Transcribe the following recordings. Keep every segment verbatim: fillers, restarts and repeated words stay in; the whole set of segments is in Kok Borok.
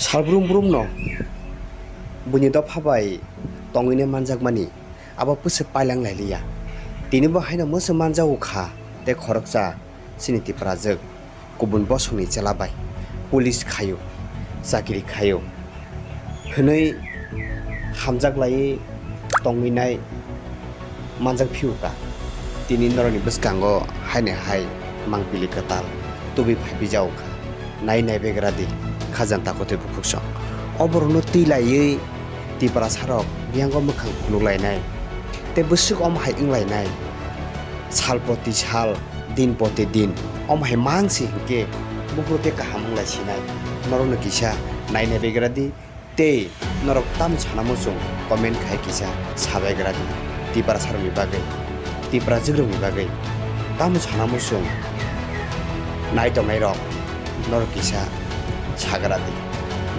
Sal brum brum no buini dopha bai tongwini manjakmani abo bwswk pailang lailiya. Tini bo haino mwswk manjago kha tei khoroksa chini Tiprajwk kubun bosongni chwla bai police khaio, chakiri khaio hwnwi hamjak laiwi tongwi nai manjak phiyokha. Tini norokni bwskango haino hai mangpili kwtal tubui phaipijago kha. Nai naibegra di, khajang takotwi bukhuksong. O borokno twi laiwi Tiprasarok biyango mwkhang phunuk lainai tei bwswk omo hai wng lainai. Sal poti sal, din poti din, omo hai mang si hinkhe buphuru tei kaham wng lai sinai. Norokno kisa nai naibegra di. Tei norok tamo sana muchung comment khai kisa sabai gra di. Tiprasarokni bagwi, Tiprajwkrokni bagwi tamo sana muchung nai tongnai rok norok kisa sagra di.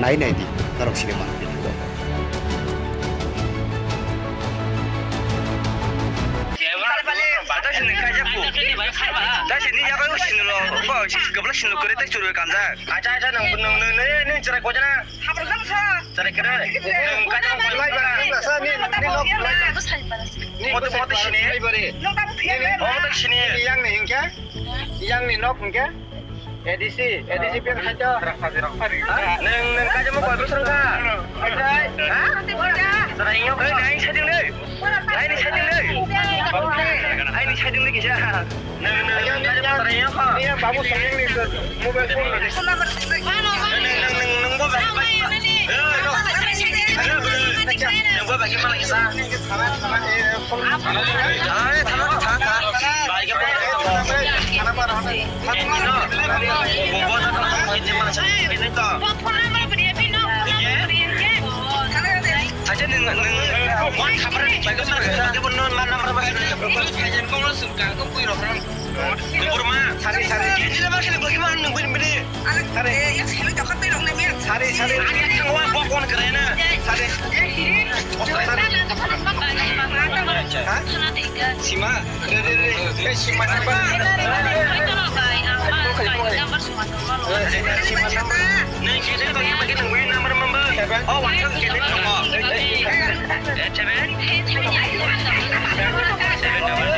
Nai nai di norok sini manwi di. Tei sini yago sini lo, bo sini kobla sini kore tei churu kanjak. Acha acha nang nang nang nang nang chara kojana. Chara kere. Nang kata mo lai ba, nang sa ni ni nok lai ba. Moto moto sini. Lai ba re. Moto sini. Yang ni hingke? Yang ni nok hingke? A D C, A D C pen khaito. Nang nang kata mo koi bosong ka. Ha? Chara inyo koi nang sa ding le. Aini side ni. Aini side ni kisa. Nang nang nang nang babu sayang ni mobile phone ni. Nang nang nang nang bo bai bai. Nang bo bai mana kisa. Ai thana thana thana. Bai ke bai. Thana para hana. Bo bo na thana thana ni mana sa ni to. Acha nung nung phone khapra ni bai ko sar ka bo non ma namra ba sar ka phone sung ka ko pui ro ran. Burma sari sari. Ni ba sini bagi ma nung bin bin. Sari sari. Ani thang wa bo phone kare na. Sari. Ha? Sima. Re re re. Sima sima. Nang khe tong ya, bagi nang win number member. Oh, one two khe tong. Seven. Seven double.